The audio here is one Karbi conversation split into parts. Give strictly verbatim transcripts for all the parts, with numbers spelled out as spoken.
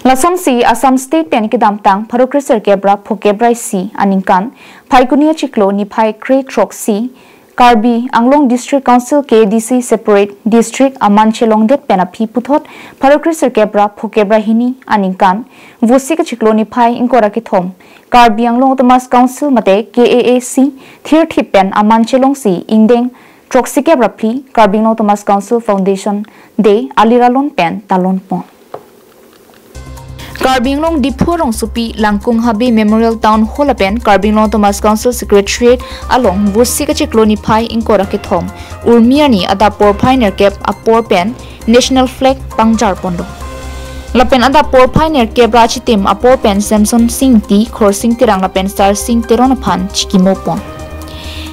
Lasonsi Assam State pen kedamtang pharo kresirkep ra phokep ra isi aningkan Phaikuni achiklo niphai kre throksi Karbi Anglong District Council K A D C separate district aman chelongdet pen aphi puthot pharo kresirkep ra phokep ra hini aningkan Vosik achiklo niphai ingkoi ra kethom Karbi Anglong Autonomous Council mate K A A C thirthip pen aman chelongsi ingdeng throksikep ra phli Karbi Anglong Autonomous Council Foundation Day alir alon pen talon pon. Karbi Anglong Diphu arongsopi Langkung Habe Memorial Town Hall lapen Karbi Anglong Autonomous Council Secretariat along Vosik achiklo niphai ingkoi ra kethom Urmi arni adap porphai nerkep apor pen National Flag pangjar ponlo. Lapen adap porphai nerkep ra chitim apor pen Samson Sing Ingti, Khorsing Terang lapen Sarsing Teron aphan chikimo pon.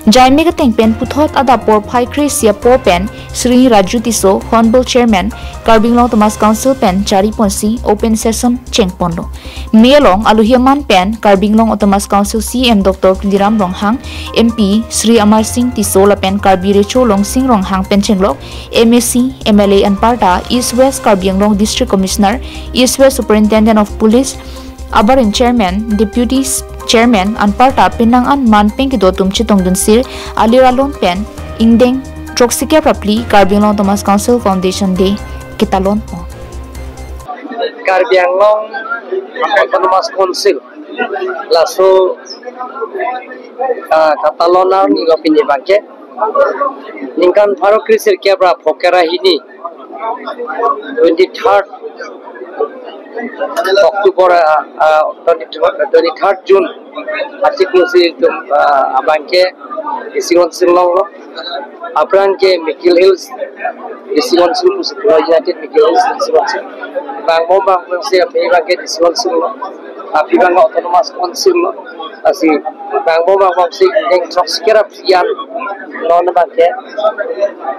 Jaime keteng pen puthot adap porphai kre isi apor pen Shri Raju Tisso, Hornbill Chairman, Karbi Anglong Autonomous Council pen chari ponsi open session cheng ponlo. Mei along alohi aman pen Karbi Anglong Autonomous Council C E M Doctor Tuliram Ronghang, M P Shri Amar Sing Tisso lapen Karbi Recho Longsing Ronghang pen chenglok M A C, M L A anparta East West Karbi Anglong District Commissioner, East West Superintendent of Police, abarim Chairman, Deputy Chairman anparta penang an man pen kedo atum chetongdunsi alir alon pen ingdeng throksikep ra phli Karbi Anglong Autonomous Council Foundation Day ketalon pon. Karbi Anglong Autonomous Council laso, ah, katalon arni lo pini abangke ningkan pharo kresirkep ra phokep ra hini twenty-third October, ah, ah, twenty-third, twenty-third June achiklo isi atum, ah, abangke isi onsing longlo. Aphrang ke Mikir Hills isi onsing, United Mikir Hills isi onsing. Bang mo bang mo si aphi abangke isi onsing lo. Aphi abang Autonomous Council lo. Lasi bang mo bang mo si ingdeng throksikep ra phli an non abangke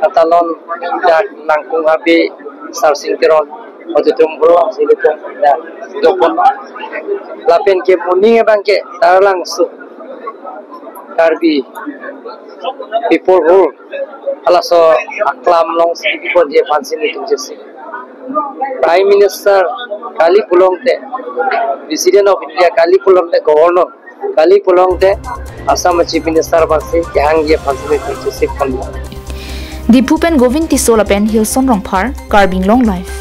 katalon dak Langkung Habe Sarsing Teron Auditorium Hall si litum dak dopon. Lapen ke moning abangke Taralangso Karbi People Hall halaso aklam alongsi ponji aphansi nelitum chesik. Prime Minister kali pulote, President of India kali pulote, Governor kali pulote, Assam Chief Minister aphansi kehangji aphansi nelitum chesik pon. Diphu pen Govind Tisso lapen Hilson Rongphar, Karbi Anglong Live.